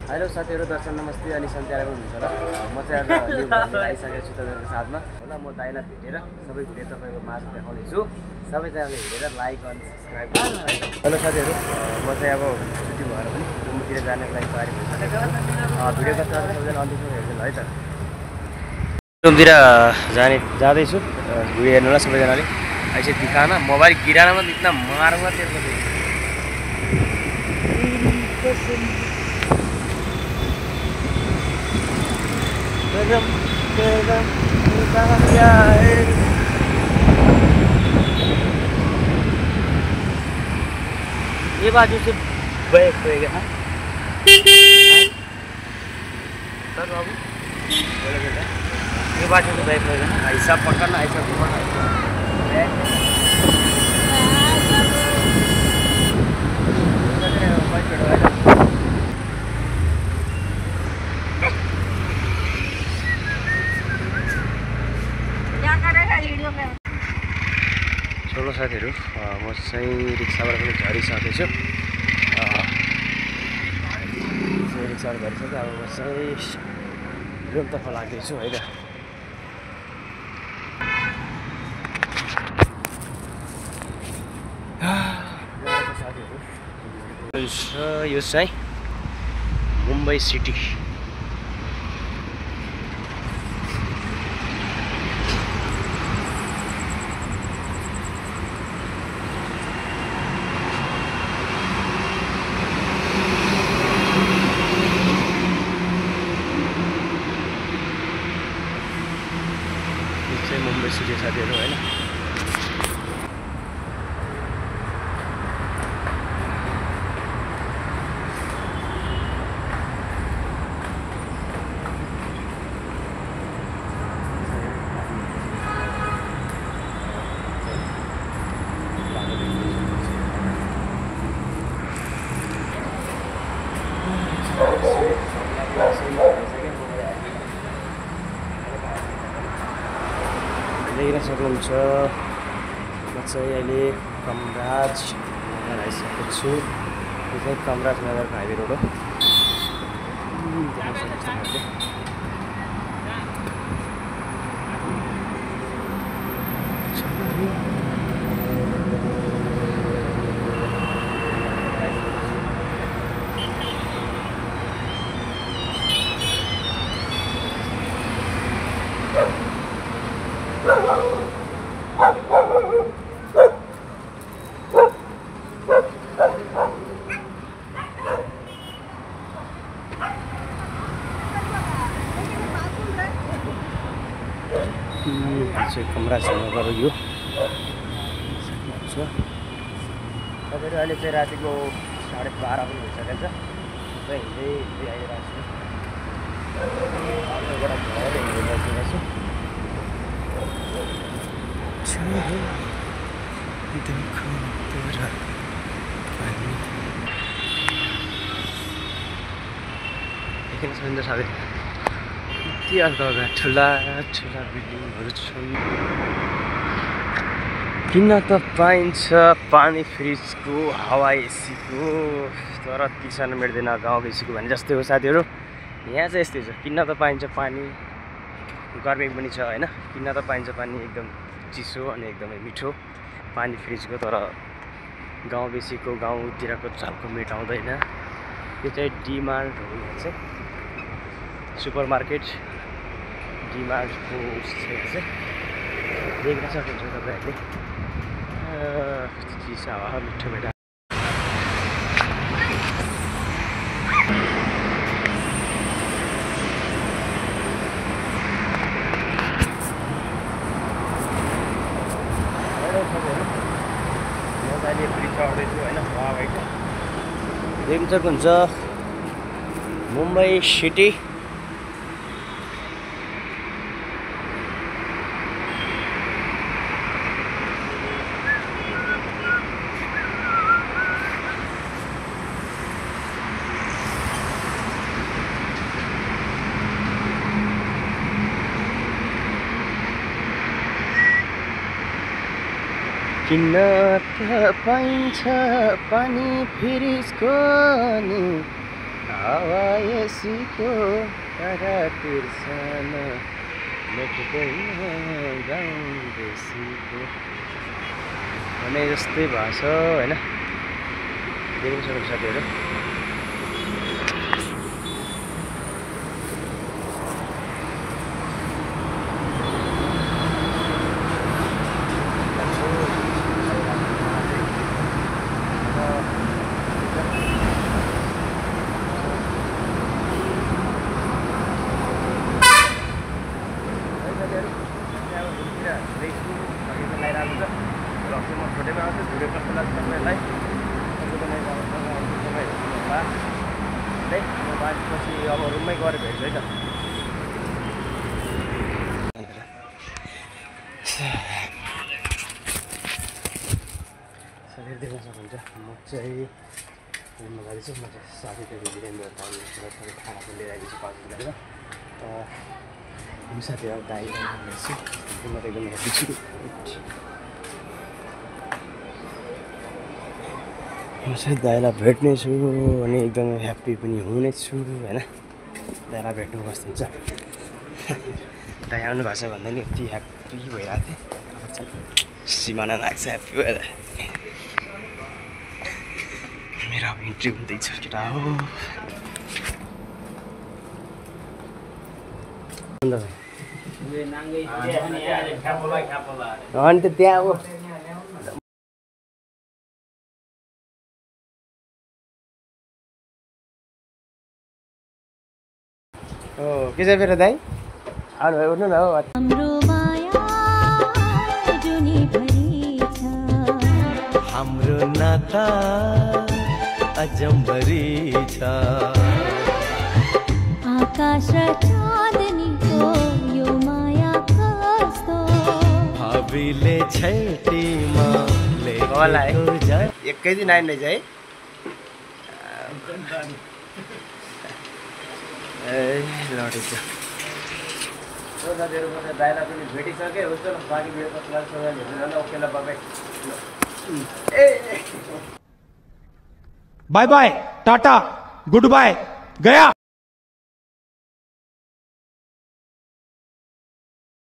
Hello साथीहरू, दर्शन नमस्ते। अनि सन्ध्याको हुनुहुन्छ र म चाहिँ आज न्यू भ्लगमा आइसकेको छु तपाईँको साथमा। होला म दाइलाई भेटेर सबै भिडियो तपाईँको माझमा देखाउनेछु। सबैजनाले हेरेर लाइक अनि सब्सक्राइब गर्नु है। हेलो साथीहरू, म चाहिँ अब छुट्टी भएर पनि घुमतिर जानको लागि तयारी भइसकेको छु। भिडियो कस्तो सबैजना अन्तिमसम्म हेर्नु है त। घुमतिर जाँदैछु, भिडियो हेर्नु होला सबैजनाले। ऐसे दिखाना मोबाइल गिराना मत, इतना मारूंगा तेरे को। ये बाजू से बैक होएगा हाँ सर बाबू बोले बेटा, ये बाजू से बैक होएगा ना, ऐसा पकड़ना, ऐसा घुमाना, चलो साथीहरू, म चाहिँ रिक्साबाट पनि झरिसकेको छु। रिक्साबाट झरिसक्यो। अब म चाहिँ रुमतर्फ लाग्दैछु है त। साथीहरू, यो चाहिँ मुम्बई सिटी। मुम्बई सिटी साथीहरू होइन। देखिन सक्नुहुन्छ, म चाहिँ अहिले कमराज नगर आइसकेको छु। यो चाहिँ कमराज नगरको हाइवे रोड हो। देख्न सक्नुहुन्छ तपाईँले। कमराज नगर यो तपाईँहरू। अहिले चाहिँ रातिको 12:30 पनि भइसकेको छ। हिँड्दै हिँड्दै आइरहेको छु। देखिन सक्नुहुन्छ साथी, यति अगाडि ठुला ठुला बिल्डिङहरू छन्। किन्न त पाइन्छ पानी फ्रिजको, हावा एसीको, तर तिर्सन मिल्दैन गाउँको एसीको भने जस्तै हो साथीहरू। यहाँ चाहिँ यस्तै छ, किन्न त पाइन्छ पानी, गर्मी पनि छ होइन। किन्न त पाइन्छ पानी, एकदम चिसो अनि एकदमै मिठो पानी फ्रिजको, तर गाउँ बेसीको गाउँतिरको झल्को मेटाउँदैन। यो चाहिँ डिमार्ट हो। यहाँ चाहिँ सुपर मार्केट डिमार्टको चाहिँ देख्न सक्नुहुन्छ तपाईँहरूले। चिसो हावा मिठो बेटा। अहिले ब्रिज चढ्दैछु होइन, भएको देख्न सक्नुहुन्छ मुम्बई सिटी। किन्न त पाइन्छ पानी फ्रिजको नि, हावा एसीको तारा तिर्सन मेट्दैन गाउँ देशीको भने जस्तै भएको छ होइन। देख्न सक्नु साथीहरू। छोटेमा आउँछ भिडियो कस्तो लाग्छ तपाईँहरूलाई म बाँचेपछि अब रुममै गएर भेट्छु है त। साथीहरू देख्न सक्नुहुन्छ म चाहिँ रुममा जाँदैछु। म चाहिँ साथीहरू वीरेन्द्र दाइसँग खाना पनि लिएर आइदिन्छु 5 बजेर। म साथीहरू दाइ हेर्छु म त एकदम ह्याप्पी छु। म चाहिँ दाइलाई भेट्नेछु अनि एकदमै ह्याप्पी पनि हुनेछु होइन। दाइलाई भेट्नु कस्तो हुन्छ। दाइ आउनु भएको छ भन्दा नि यति ह्याप्पी भइरहेको थिएँ। अब चाहिँ सिमाना लाग्छ ह्याप्पी भएर। मेरो अब इन्ट्री हुँदैछ केटा हो। अनि त त्यहाँ अब के चाहिँ फेरि दाइ आउनु भयो उठ्नु न हो। हाम्रो नाता अजम्बरी छ आकाश र चाँदनीको यो माया कस्तो भावीले छैटीमा लेखेको छ। एकै दिन आइन रहेछ है। ए लडेछ। साथीहरू म चाहिँ दाइलाई पनि भेटिसकेँ। हुन्छ ल बाँकी भिडियो कस्तो लाग्छ हेर्नु न। ओके ल bye. Bye bye tata goodbye गया।